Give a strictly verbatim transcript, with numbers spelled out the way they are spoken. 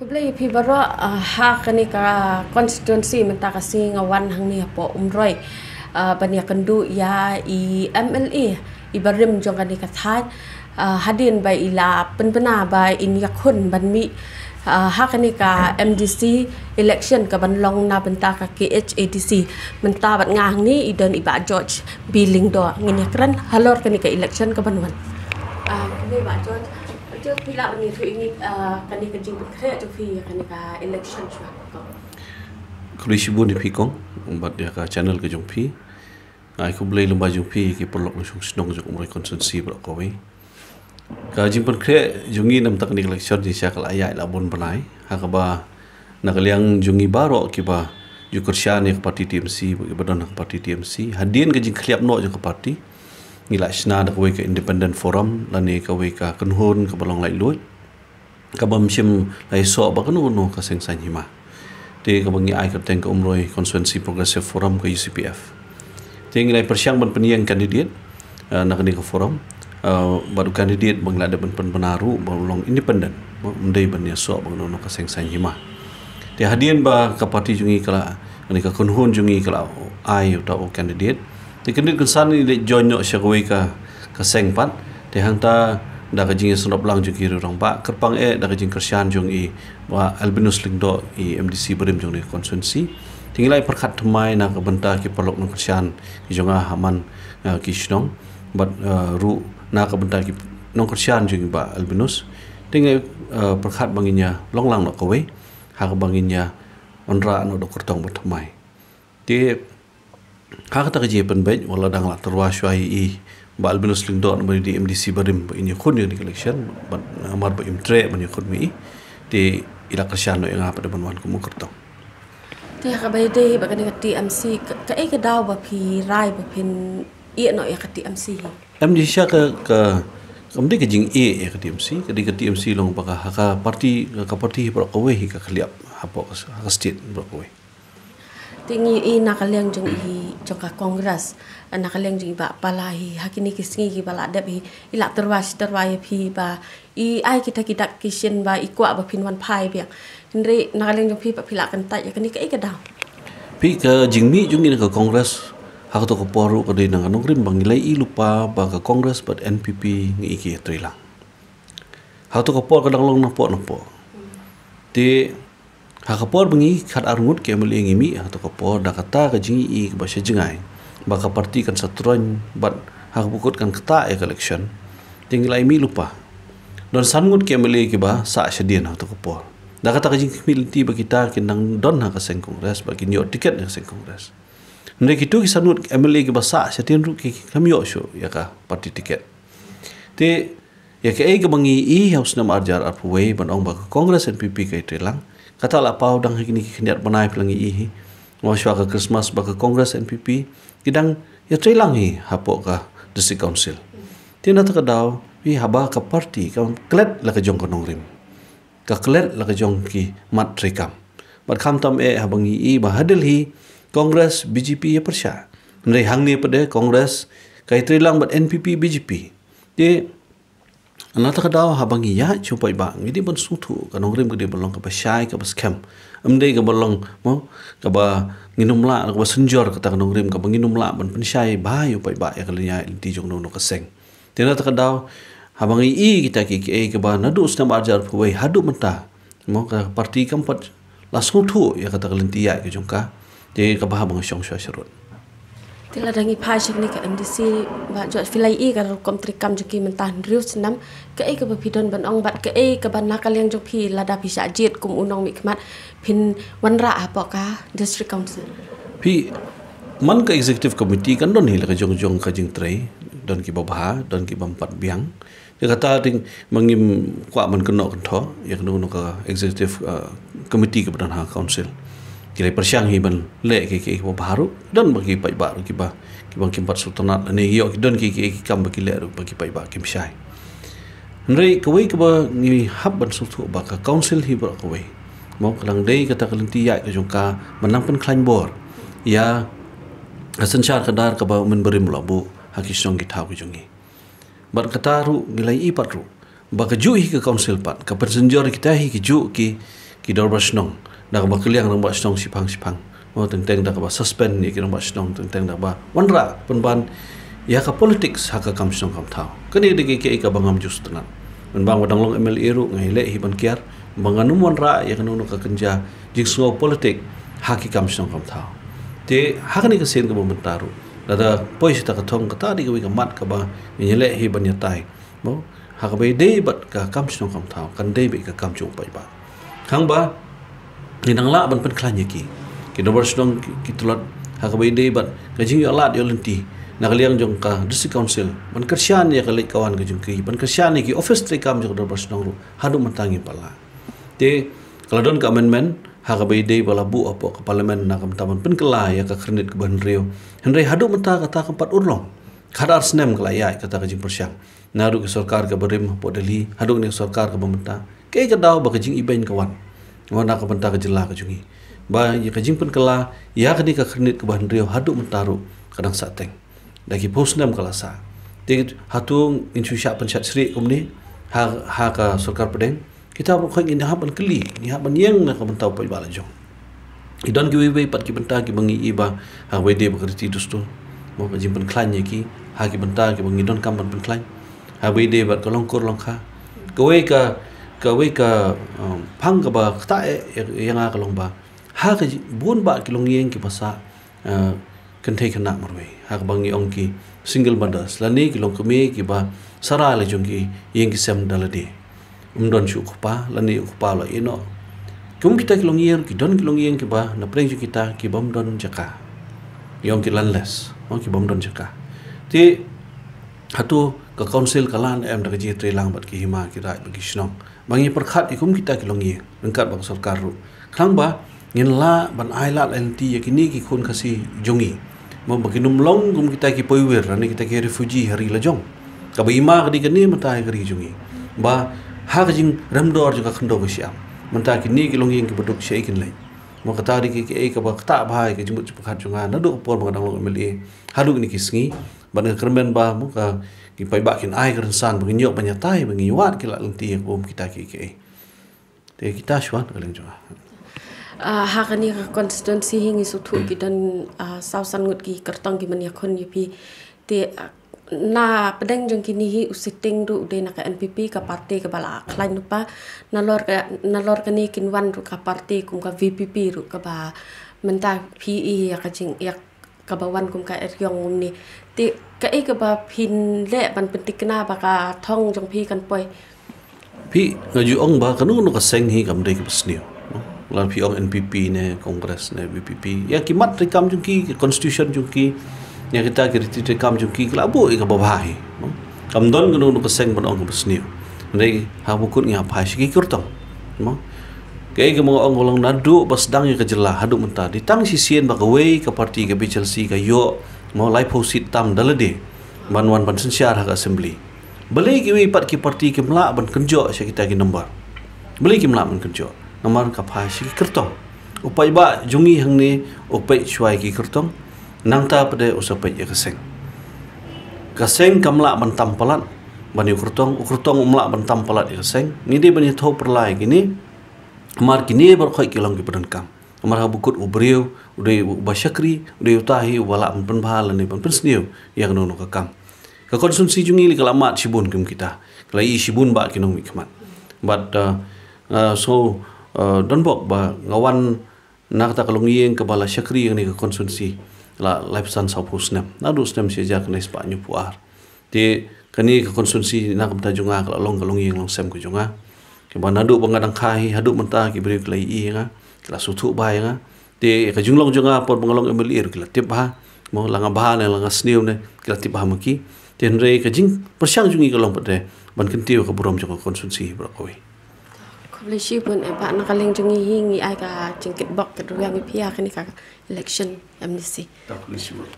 Khublei phi baroh, ah, ha kane ka constituency mynta ka sngi nga wan hangne hapoh Umroi, ah, ban ïakynduh ïa i M L A i barim jong kane ka thaiñ, ah, hadien ba i la pynbna ba in ïakhun ban mih, ah, ha kane ka M D C election ka ban long na bynta ka K H A D C. Mynta bad nga hangne i don i Bah George B Lyngdoh, ngin ïakren halor kane ka election ka ban wan. Ah, khublei Bah George. George, phi lah ban ïathuh ïa ngi, ah, kane ka jingpynkhreh jong phi ïa kane ka election shuwa. Khublei shibun ïa phi kong, bad ïa ka channel ka jong phi. Ai khublei lyngba jong phi ki paralok nongshong shnong jong Umroi constituency baroh kawei. Ka jingpynkhreh jong ngi namar kane ka election jingshai ka la ïaid la bun bnai. Ha kaba na ka liang jong ngi baroh kiba ju kyrshan ïa ka party T M C, kiba don ha ka party T M C. Hadien ka jingkhliap noh jong ka party, ngi la shna da kawei ka independent forum lane kawei ka kynhun kaba long laitluid, kaba ym shym la ïasoh bad kano kano ka seng saiñ hima. Te kaba ngi ai kyrteng ka Umroi Constituency Progressive Forum, ka U C P F. Te ngi la pyrshang ban pynïeng candidate, eh, na kane ka forum, eh, bad u candidate ba ngi la dep ban pynbna ruh ba u long independent, ba um dei ban ïasoh bad kano kano ka seng saiñ hima. Te hadien ba ka party jong ngi ka la, kane ka kynhun jong ngi ka la ai uta u candidate, te kyndit kynsan ngi leit join noh sha kawei ka, ka seng pat. Te hangta da ka jingïasngewbha lang jong ki rangbah, kyrpang eh da ka jingkyrshan jong i Bah Albinus Lyngdoh, i M D C barim jong kane ka constituency. Te ngi la pyrkhat thymmai na ka bynta ki paralok nongkyrshan ki jong nga ha man, eh, ki shnong. Bad, eh, ruh na ka bynta ki nongkyrshan jong i Bah Albinus. Te ngi, eh, pyrkhat ba ngin ïa long lang noh kawei ha kaba ngin ïa wanrah noh da u kyrtong ba thymmai. Te ha kata ka jingpynbeit, wat la dang la tyrwa shuwa ïa i Bah Albinus Lyngdoh namar i dei M D C barim ba in ïakhun ïa kane ka election, bad namar ba im treh ban ïakhun ma i, te i la kyrshan noh ïa nga pat ban wan kum u kyrtong. Te ha kaba ïadei bad kane ka T M C, ka, kaei ka daw ba phi rai ba phin ïeh noh ïa ka T M C hi? Em, jingshisha ka, ka, kam dei ka jingïeh ïa ka T M C, ka dei ka T M C long ba ka, ha ka party, ka party hi baroh kawei hi ka khliap hapoh ka, ha ka state baroh kawei. Te ngi ïohi na ka liang jong i, jong ka Congress, na ka liang jong i Bah Pala hi, ha kine ki sngi kiba la dep hi, i la tyrwa shi tyrwa ïa phi ba i ai kita ki dak ki shin ba i kwah ba phin wan phai biang. Hynrei na ka liang jong phi pat phi la kyntait ïa kane, kaei ka daw? Phi, ka jingmih jong ngi na ka Congress ha kato ka por ruh ka dei na ka nongrim ba ngi la ïohi lypa ba ka Congress bad N P P ngi ïa ki ïatrei lang. Ha kato ka por ka dang long napoh napoh. Te ha ka por ba ngi khatar ngut ki M L A ngi mih ha kato ka por, da kata ka jingïohi kaba sha jngai ba ka party kan sa troiñ bad ha kaba kut kan ktah ïa ka election, te ngi la ïa mih lypa. Don san ngut ki M L A kiba sah shadien ha kato ka por. Da kata ka jingkhmih lynti ba kita kin dang don ha ka seng Congress bad kin ïoh tiket na ka seng Congress. Hynrei kito ki san ngut M L A kiba sah shadien ruh ki, kim ïoh shuh ïa ka party tiket. Te ïa kaei kaba ngi ïohi ha u snem ar hajar arphew wei ban ong ba ka Congress N P P ka ïatrei lang, kata la paw dang ha kine ki khyndiat bnai phi la ngi ïohi hi. Namar shuwa ka Christmas ba ka Congress N P P ki dang ïatrei lang hi hapoh ka District Council. Te na kata ka daw, phi, haba ka party ka klet la ka jong ka nongrim, ka klet la ka jong ki mat treikam. Bad khamtam eh haba ngi ïohi ba ha Delhi Congress B J P ïa pyrshah. Hynrei hangne pat de Congress ka ïatrei lang bad N P P B J P. Te na kata ka daw haba ngi ïaid sha u paidbah ngi dei ban sngewthuh ka nongrim ka dei ban long kaba shai kaba skhem. Ym dei kaba long, mo, kaba ngin ym lah, kaba synjor kata ka nongrim kaba ngin ym lah ban pynshai bha ïa u paidbah ïa ka lynti jong kano kano ka seng. Te na kata ka daw haba ngi ïohi kita ki, kiei kiba naduh u snem ar hajar arphew wei haduh mynta, mo, ka party kam pat la sngewthuh ïa kata ka lynti ïaid ka jong ka. Te kaba haba nga shong shuwa sharud. Te lada ngi phai sha kane ka M D C, Bah George, phi la ïohi ka rukom treikam jong ki mynta hynriew snem, kaei kaba phi don ban ong bad kaei kaba na ka liang jong phi lada phi shah jied kum u nongmihkhmat phin wanrah hapoh ka District Council? Phi, man ka Executive Committee kan don hi la ka jong jong ka jingtrei, don kiba bha, don kiba ym pat biang. Ïa kata te ma ngim kwah ban kynnoh kynthoh ïa kano kano ka Executive, uh, Committee kaba don ha Council. Ki la pyrshang hi ban leh kiei kiei kiba bha ruh, don ba ki paidbah ruh kiba, kiba kim pat sngewtynnat lane ïoh ki don kiei kiei ki kam ba ki leh ruh ba ki paidbah kim shai. Hynrei kawei kaba ngi hap ban sngewthuh ba ka Council hi baroh kawei, mo, ka dang dei kata ka lynti ïaid ka jong ka ban nang pynkhlaiñ bor ïa ka synshar khadar kaba u Myntri barim u la buh ha ki shnong ki thaw ki jong ngi. Bad kata ruh ngi la ïohi pat ruh ba kajuh hi ka Council pat ka pynsynjor ïa kita hi kajuh ki, ki dorbar shnong da kaba kylliang rangbah shnong shiphang shiphang. Mo, teng teng da kaba suspend ïa ki rangbah shnong, teng teng da kaba wanrah pynban ïa ka politics ha ka kam shnong kam thaw. Kane dei ka kaei kaba ngam ju sngewtynnat. Mynba nga dang long M L A ruh nga leh hi ban kiar ba ngan ym wanrah ïa kano kano ka kynja jingsngew politik ha ki kam shnong kam thaw. Te ha kane ka sien kaba mynta ruh, lada poi sha kata ka thong, kata dei kawei ka mat kaba ngi leh hi ban ïatai, mo, ha kaba ïadei bad ka kam shnong kam thaw, kan dei beit ka kam jong u paidbah. Hangba ngi dang lah ban pynkhlaiñ ïa ki, ki dorbar shnong, ki, ki tlot, ha kaba ïadei bad ka jingïoh lad ïoh lynti na ka liang jong ka District Council ban kyrshan ïa ka leit ka wan ka jong ki, ban kyrshan ïa ki office treikam jong ka dorbar shnong ruh haduh mynta ngim pat lah. Te ka la don ka amendment ha kaba ïadei ba la buh hapoh ka Parliament na ka bynta ban pynkylla ïa ka khyrnit kaba hynriew. Hynrei haduh mynta kata kam pat urlong. Khatar snem ka la ïaid kata ka jingpyrshang, naduh ka sorkar kaba rim hapoh Delhi haduh kane ka sorkar kaba mynta. Kaei ka daw ba ka jingibeiñ ka wan, wan na ka bynta ka jylla ka jong ngi, ba ïa ka jingpynkylla ïa kane ka khyrnit kaba hynriew haduh mynta ruh ka dang sah teng. Da ki phew snem ka la sah. Te hato ngin shu shah pynshad shrieh kumne ha, ha ka sorkar pdeng? Kita baroh khoit ngin hap ban kylli, ngin hap ban ïeng na ka bynta u paidbah la jong. Ki don kiwei wei pat ki bynta kiba ngi i ba ha kaba ïadei bad ka riti dustur, mo, ka jingpynkhlaiñ ïa ki ha ki bynta kiba ngi donkam ban pynkhlaiñ, ha kaba ïadei bad ka long kur long kha. Kawei ka, kawei ka, um, phang kaba ktah ïa, ïa, ïa nga ka long ba ha ka ji-, bun bah ki longïing kiba sah, uh, kynthei khynnah marwei, ha kaba ngi ong ki single mothers, lane ki longkmie kiba sara la jong ki ïing ki sem da lade. Ym don shuh u kpa, lane u kpa u la ïeh noh. Kum kita ki longïing, ki don ki longïing kiba na pdeng jong kita kiba ym don jaka. Ngi ong ki landless, ong kiba ym don jaka. Te hato ka council ka lah ne em da ka jingïatreilang bad ki hima, ki raid bad ki shnong, ba ngi pyrkhat ïa kum kita ki longïing ryngkat bad ka sorkar ruh, khnang ba ngin lah ban ai lad lynti ïa kine ki khun Khasi jong ngi, mo, ba kin ym long kum kita ki poiwir lane kita ki refugee ha ri la jong. Kaba hima ka dei kane mynta ha ka ri jong ngi, ba ha ka jingrem dor jong ka khyndew ka shi-am, mynta kine ki longïing kiba duk shaei kin leit? Mo, kata dei ka, kaei kaba ktah bha ïa ka jingmut jingpyrkhat jong nga naduh ka por ba nga dang long M L A haduh kine ki sngi. Bad nga kyrmen ba, mo, ka, ki paidbah kin ai ka rynsan ba ngin ïoh ban ïatai, ba ngin ïoh wad ki lad lynti ïa kum kita ki, kaei. Te kita shuwa na ka liang jong nga. Ah, ha kane ka constituency hi ngi sngewthuh ki don, ah, saw san ngut ki kyrtong ki ban ïakhun ïa phi. Te, ah, na pdeng jong kine hi u siteng ruh u dei na ka N P P, ka party kaba la khlaiñ lypa. Nalor ka, nalor kane kin wan ruh ka party kum ka V P P ruh, kaba mynta phi i ïa ka jing, ïa kaba wan kum ka eriong kumne. Te kaei kaba phin leh ban pynthikna ba ka thong jong phi kan poi? Phi, nga ju ong ba kano kano ka seng hi kam dei kaba sniew, no? Lada phi ong N P P ne, Congress ne, V P P, ïa ki mat treikam jong ki, ki constitution jong ki, ïa kita ki riti treikam jong ki, ki la buh ïa kaba bha hi, no? Kam don kano kano ka seng ban ong kaba sniew. Hynrei ha ba kut ngi ap phai sha ki kyrtong, no? Kaei kaba nga ong, ka long naduh ba sdang ïa ka jylla haduh mynta, dei tang shisien ba kawei ka party, ka B H L C, ka ïoh, mo, laiphew seat tam da lade ban wan ban synshar ha ka assembly. Balei kiwei pat ki party kim lah ban kynjoh sha kita ki number? Balei kim lah ban kynjoh? Namar ka phai sha ki kyrtong. U paidbah jong ngi hangne u peit shuwa ïa ki kyrtong, nangta pat de u sa peit ïa ka seng. Ka seng kam lah ban tam palat ban ïa u kyrtong, u kyrtong um lah ban tam palat ïa ka seng. Ngi dei ban ïathuh pyrlai kine, namar kine baroh khoit ki long kiba donkam. Namar ha ba kut u briew u dei uba shakri, u dei uta hi uba lah ban pynbha lane ban pynsniew ïa kano kano ka kam. Ka constituency jong ngi ka la mad shibun kum kita, ka la i shibun bah ki nongmihkhmat. But, uh, uh, so, uh, don bok ba nga wan na kata ka longïing kaba la shakri ïa kane ka constituency la laiphew san, sawphew snem, naduh snem shi hajar khyndai spah hynñiewphew ar. Te kane ka constituency na ka bynta jong nga ka la long ka longïing longsem ka jong nga, kaba naduh ba nga dang kha hi haduh mynta ki briew ki la ïohi ïa nga, ki la sngewthuh bha ïa nga. Te ka jinglong jong nga por ba nga long M L A ruh ki la tip bha, mo, la nga bha ne la nga sniew ne ki la tip bha ma ki. Te hynrei ka jingpyrshang jong ngi ka long pat de ban kyntiew ka burom jong ka constituency baroh kawei. Khublei shibun eh bah, na ka liang jong ngi hi ngi ai ka jingkitbok kitrwiang ïa phi ha kane ka election M D C. Khublei shibun.